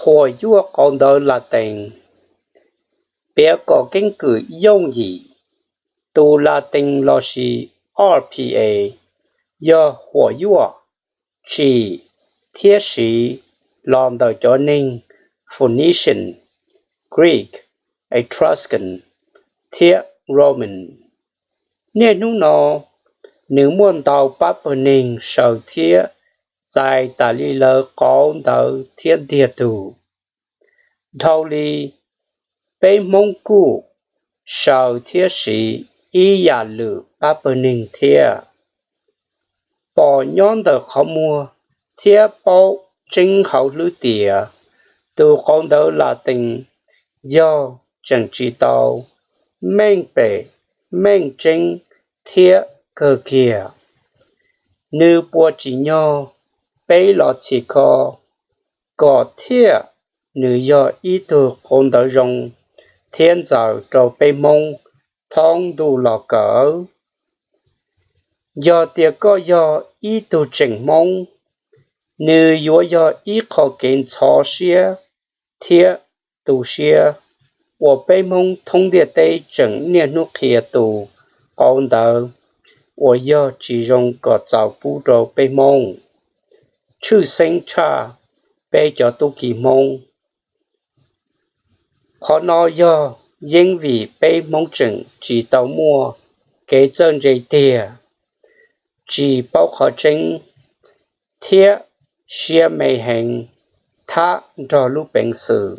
Huam yuaj qauv ntawv Latees. Piav kom keeb kwm yooj yim, tus Latees lossis R P A yog huam yuaj, tsim, thiab siv los ntawm cov neeg Phoenician, Greek, Etruscan, thiab Roman. Niaj hnub no, nws muaj ntau pab pawg neeg saws thiab txais tas li lawv qauv ntawv thiab ntiag tug. Dhau li, peb Hmoob kuj saws thiab siv ib yam lwm pab pawg neeg thiab. Pom nyob ntawm qhov muag thiab paub tseeb hauv hlwb tias tus qauv ntawv Latees yog tseem tsis tau meej pem meej tseeb thiab kawg kiag. Nws puas tsim nyog peb los txhim kho kom thiaj nws yog ib tug qauv ntawv zoo thiab ntxaws rau peb Hmoob thoob ntuj los kawm? Yog tias koj yog ib tug tseem Hmoob, nws yuav yog ib qho kev ntxhov siab thiab tu siab uas peb Hmoob thoob ntiaj teb tseem niaj hnub qhia tus qauv ntawv uas yog tsis zoo kom txaus pub rau peb Hmoob, tshwj xeeb tshaj peb cov tub ki Hmoob. Qhov no yog yeeb vim peb Hmoob tseem tsis tau muaj kev txawj ntse tiag, tsis paub qhov tseeb, thiab siab me heev thab nrog lub peev xwm.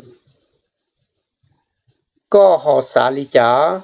Koj ho xav li cas?